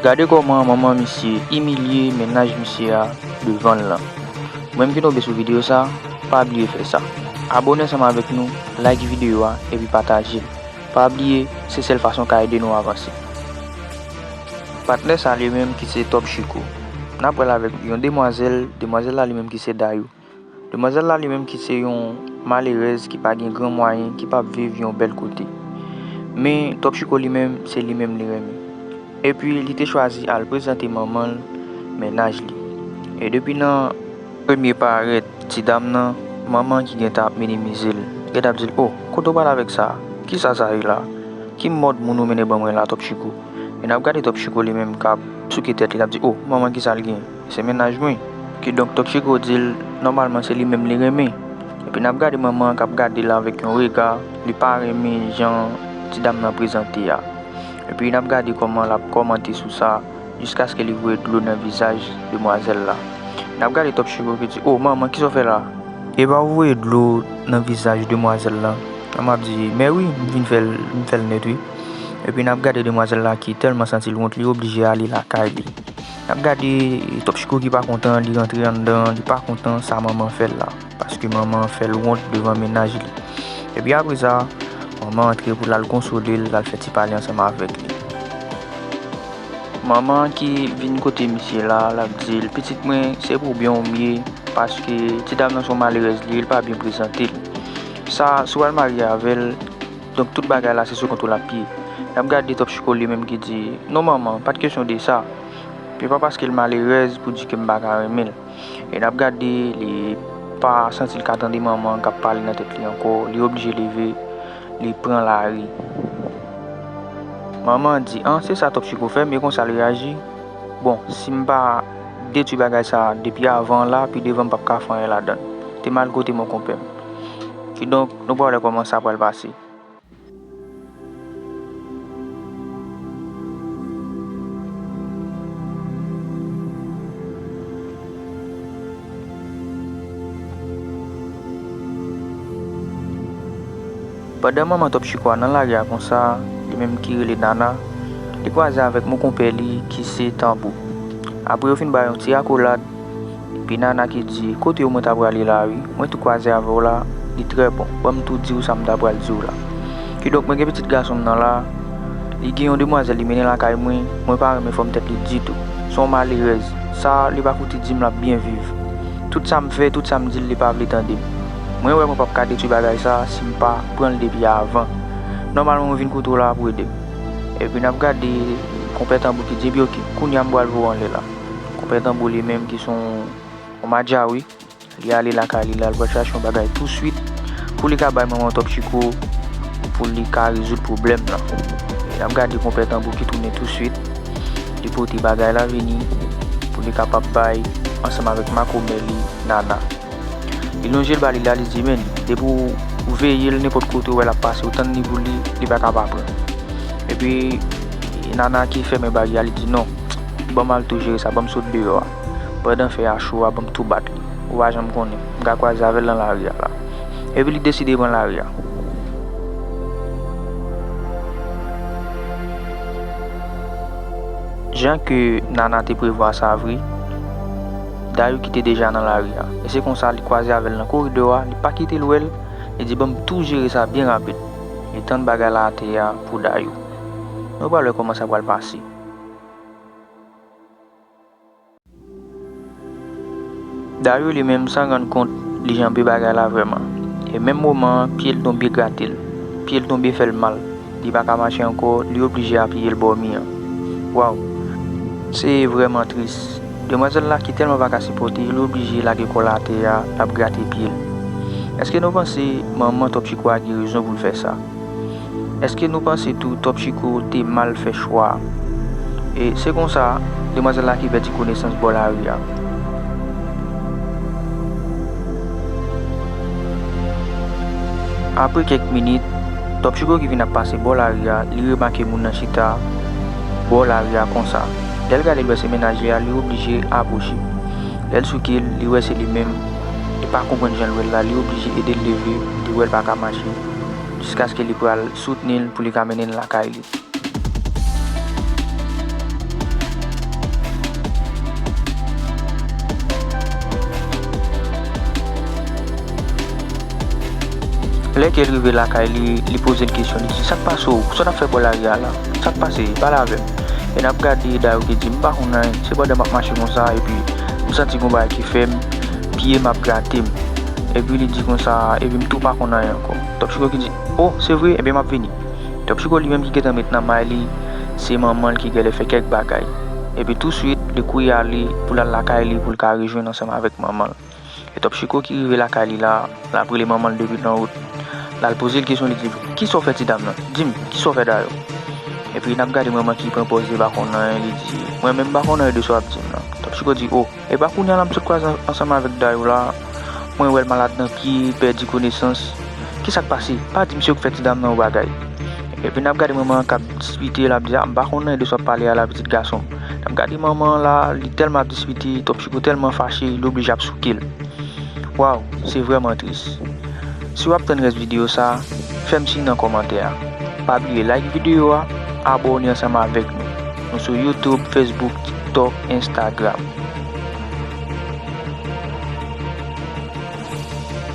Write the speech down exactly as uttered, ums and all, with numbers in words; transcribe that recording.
Gade kòman manman misye imilye mennaj misye a devan l lan. Ou menm ki tonbe sou videyo sa, pa bliye fè sa. Abòne ansanm avèk nou, like videyo a, epi pataje l. Pa bliye, se sèl fason w ka ede nou avanse. Patnè sa li menm ki se Top Chiko. N ap pral avèk yon demwazèl, demwazèl la li menm ki se Dayou. Demwazèl la li menm ki se yon malerèz ki pa gen gran mwayen, ki p ap viv yon bèl kote. Men Top Chiko li menm, se li menm li renmen. Epi li te chwazi al prezante manman l mennaj li. E depi nan premye parèt ti dam nan, manman ki gentan ap minimize l, gentan ap di l, "O, kote w pral avèk sa? Kisa sa ye la? Ki mòd moun ou mennen ban mwen la, Top Chiko?" E n ap gade Top Chiko li menm k ap souke tèt li, l ap di, "O, manman, kisa l gen? Se mennaj mwen." Kidonk, Top Chiko di l, nòmalman, se li menm li renmen. Epi n ap gade manman an k ap gade l avèk yon rega, li pa renmen jan ti dam nan prezante a. Epi n ap gade kòman l ap kòmante sou sa, jiskaske li voye dlo nan vizaj demwazèl la. N ap gade Top Chiko ki di, "O, manman, kisa w fè la?" Epa w voye dlo nan vizaj demwazèl la? Manman ap di, "Mè wi, m vin fè l, m fè l nèt wi." Epi n ap gade demwazèl la ki tèlman santi l wont, li oblije ale lakay li. N ap gade Top Chiko ki pa kontan, li rantre anndan, li pa kontan sa manman fè l la, paske manman fè l wont devan mennaj li. Epi apre sa, manman antre pou l al konsole l, l al fè ti pale ansanm avèk li. Manman ki vin kote misye la, l ap di l, "Pitit mwen, se pou byen w m ye, paske ti dam nan se yon malerèz li ye, li pa byen prezante l. Sa, si w al marye avè l, donk tout bagay la se sou kont ou l ap ye." N ap gade Top Chiko li menm ki di, "Non manman, pa t kesyon de sa. Se pa paske l malerèz pou di ke m pa ka renmen l." E n ap gade, li pa santi l ka tande manman an k ap pale nan tèt li ankò, li oblije leve, li pran lari. Manman an di, "An, se sa Top Chiko fè m, e konsa l reyaji? Bon, si m pa detwi bagay sa a depi avan la, pi devan m p ap ka fè anyen ladan l. Te mal kote m, konpè m." Kidonk, nou pral wè kòman sa pral pase. Pandan manman Top Chiko a nan lari a konsa, li menm ki rele Nana, li kwaze avèk mon konpè li ki se Tanbou. Apre yo fin bay yon ti akolad, epi Nana ki di, "Kote w mwen ta prale la wi, mwen tou kwaze avè w la, li trè bon, ban m tou di w sa m ta pral di w la." Kidonk mwen gen pitit gason m nan la, li gen yon demwazèl li mennen lakay mwen, mwen pa renmen fòm tèt li ditou. Se yon malerèz, sa li pa fouti di m l ap byen viv. Tout sa m fè, tout sa m di l, li pa vle tande m. Mwen wè mwen p ap ka detwi bagay sa si m pa pran l depi avan. Nòmalman mwen vin kote w la pou ede m. Epi n ap gade konpè Tanbou ki di, "Epi oke, kounye a m pral voye w anlè la." Konpè Tanbou li menm ki se yon, yon madjawi, li ale lakay li la, l pral chache yon bagay touswit pou li ka bay manman Top Chiko, pou li ka rezoud pwoblèm nan. E n ap gade konpè Tanbou ki tounen touswit, li pote bagay la vini pou li kapab bay ansanm avèk makomè li Nana. Li lonje l ba li la, li di, "Men, depi w veye l nenpòt kote w wè l ap pase, ou tann li pou li, li pa ka pa pran." Epi Nana ki fèmen baryè a, li di, "Non, ban m al tou jere sa, ban m sot deyò a. Pandan fè a cho a, ban m tou bat li. Ou pa janm konnen, m ka kwaze avè l nan lari a la." Epi li deside pran lari a. Jan ke Nana te prevwa sa vre, Dayou ki te deja nan lari a. E se konsa li kwaze avè l nan koridò a, li pa kite l wè l, li di, "Ban m tou jere sa byen rapid." Li tann bagay la atè a pou Dayou. Nou pral wè kòman sa pral pase. Dayou li menm, san rann kont, li janbe bagay la vrèman. E menm moman an, pye l tonbe grate l. Pye l tonbe fè l mal. Li pa ka mache ankò, li oblije apiye l bò mi an. Waw! Se vrèman tris. Demwazèl la ki tèlman pa ka sipòte, li oblije lage kò l atè a, l ap grate pye l. Èske nou panse manman Top Chiko a gen rezon pou l fè sa? Èske nou panse tou Top Chiko te mal fè chwa a? E se konsa, demwazèl la ki pèdi konesans bò lari a. Apre kèk minit, Top Chiko ki vin ap pase bò lari a, li remake moun nan chita bò lari a konsa. Lè l gade, l wè se mennaj li a, li oblije apwoche. Lè l souke l, li wè se li menm. Li pa konprann jan l wè l la, li oblije ede l leve, li wè l pa ka mache, jiskaske li pral soutni l pou li ka mennen l lakay li. Lè ke l rive lakay li, li poze l kesyon, li di, "Sa k pase w? Sa w t ap fè bò lari a la? Sa k pase? Pale avè m." E n ap gade Dayo ki di, "M pa konn anyen, se pandan m ap mache konsa, epi m santi gon bagay ki fè m, pye m ap grate m. Epi li di konsa, epi m tou pa konn anyen ankò." Top Chiko ki di, "O, se vre? Ebyen m ap vini." Top Chiko li menm ki gentan met nan may li, se manman l ki genlè fè kèk bagay. Epi touswit, li kouri ale pou l al lakay li, pou l ka rejwenn ansanm avèk manman l. E Top Chiko ki rive lakay li la, l ap rele manman l depi nan wout. L al poze l kesyon, li di, "Kisa w fè ti dam nan? Di m, kisa w fè Dayo?" Epi n ap gade manman ki pran pòz li pa konn anyen, li di, "Mwen menm m pa konn anyen de sa w ap di m nan." Top Chiko di, "O, e pa kounye a la m sot kwaze ansanm avèk Dayo la, mwen wè l malad nan pye, pèdi konesans. Kisa k pase? Pa di m se ou k fè ti dam nan yon bagay." Epi n ap gade manman an k ap dispite, l ap di, "A, m pa konn anyen de sa w ap pale a la, pitit gason m." N ap gade manman an la, li tèlman ap dispite, Top Chiko tèlman fache, li oblije ap souke l. Waw, se vrèman tris. Si w ap tann rès videyo sa, fè m siy nan kòmantè a. Pa bliye like videyo a, abòne ansanm avèk nou. Nou sou YouTube, Facebook, TikTok, Instagram.